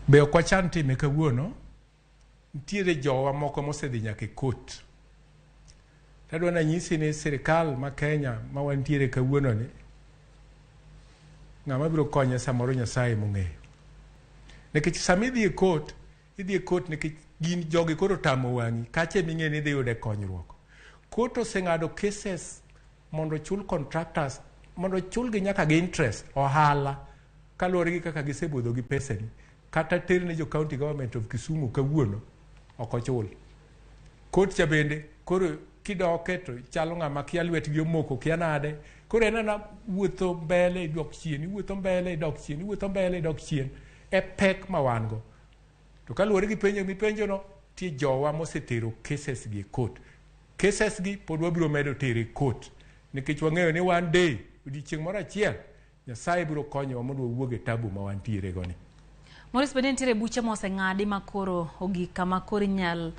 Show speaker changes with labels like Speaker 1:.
Speaker 1: Be ok wachan time kawuono. Nitiere jowa moko mosedhi nyaka e court. Tadwa nanyisi ni sirikal ma Kenya ma wantiere kawuono ni ng'ama biro konye samoro Nyasaye mong'eyo. Nikech sama idhi e court, idhi e court nikech gin jogi koro tamo wang'i, kacha eming'e ni idhi yude konyruok. Court oseng'ado cases mondo ochul contractors, mondo ochulgi nyaka gi interest, ohala, kaluwore gi kaka gisebudho gi pesani. Kata ter ne jo county government of Kisumu kawuono, ok ochul. Court cha bende, koro kidoke to chalo ng'ama kia lwetgi omoko kia nade. Koro en ana wuotho mbele idok chien, iwuotho mbele idok chien, iwuotho mbele idok chien. E pek ma wan go. To kaluwore gi penjo mipenjo no, tie jowa mosetero cases gi e court. Cases gi pod wabiro medo tero e court. Nikech wang'eyo ni one day, odiochieng' moro achiel, Nyasaye biro konyowa mondo wawuog e tabu ma wantiere go ni.
Speaker 2: Maurice, bende nitiere buche moseng'adi ma koro ogik kama koro inyal